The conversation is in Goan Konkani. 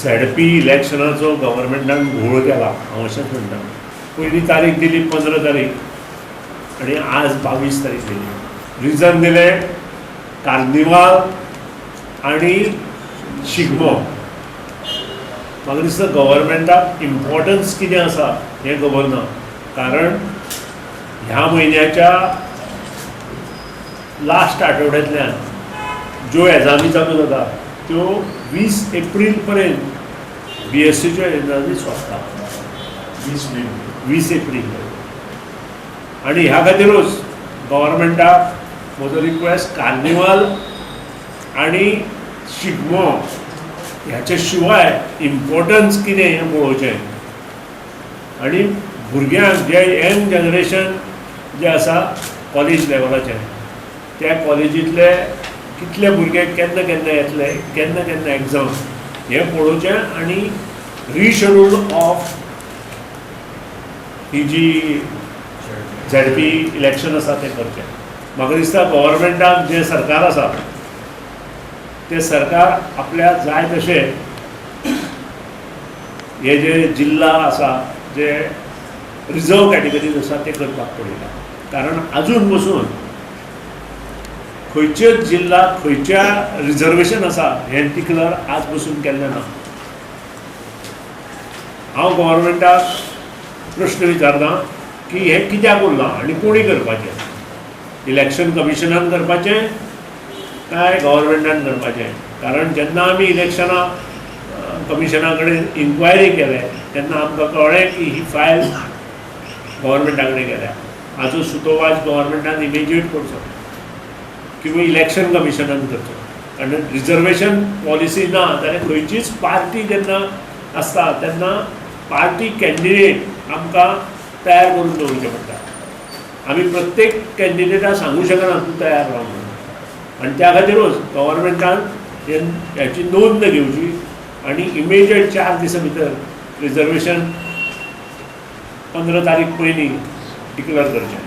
झेडपी इलेक्शनाचो गव्हर्मेंटान घोळ केला, हांव अशेंच म्हणटा. पयली तारीख दिली 15 तारीख आनी आज 22 तारीख दिली. रिजन दिलें कार्निवाल आनी शिगमो. म्हाका दिसता गव्हर्मेंटाक इम्पॉर्टन्स कितें आसा हें खबर ना, कारण ह्या म्हयन्याच्या लास्ट आठवड्यांतल्यान ज्यो एग्जामी चालू जाता त्यो 20 एप्रील पर्यंत बीएससीच्यो एग्जामी सोंपता. 20 मे. 20 एप्रील. आनी ह्या खातीरूच गव्हर्मेंटाक म्हजो रिक्वेस्ट, कार्निवाल आनी शिगमो ह्याच्या शिवाय इम्पॉर्टन्स कितें हें पळोवचें आनी भुरग्यांक जे यंग जनरेशन जें आसा कॉलेज लेवलाचें, त्या कॉलेजींतले कितले भुरगे केन्ना केन्ना येतले, केन्ना केन्ना एग्जाम हें पळोवचें आनी reschedule of he ji ZP election आसा तें करचें. म्हाका दिसता गव्हर्मेंटाक जें सरकार आसा तें सरकार आपल्याक जाय तशें हे जे जिल्ला आसा, जे रिजर्व कॅटेगरीज आसा, ते करपाक पळयता, कारण अजून पसून खंयचेच जिल्ला खंयच्या रिजर्वेशन आसा हें डिक्लर आज पसून केल्लें ना. हांव गव्हर्मेंटाक प्रश्न विचारता की हें कित्याक उरलां आनी कोणी करपाचें, इलेक्शन कमिशनान करपाचें काय गव्हर्मेंटान करपाचें? कारण जेन्ना आमी इलेक्शनां कमिशना कडेन इन्क्वायरी केले तेन्ना आमकां कळ्ळें की ही फायल गव्हर्मेंटा कडेन गेल्या. हाचो सुतोवाच गव्हर्मेंटान इमिजिएट करचो किंवा इलेक्शन कमिशनान करचो, कारण रिजर्वेशन पॉलिसी ना जाल्यार खंयचीच पार्टी जेन्ना आसता तेन्ना पार्टी कॅन्डिडेट आमकां तयार करून दवरचें पडटा. आमी प्रत्येक कॅन्डिडेटाक सांगू शकना तूं तयार राव म्हणून. आनी त्या खातीरूच गव्हर्मेंटान ह्याची नोंद घेवची आनी इमिजिएट 4 दिसां भितर रिजर्वेशन 15 तारीख पयलीं डिक्लेर करचें.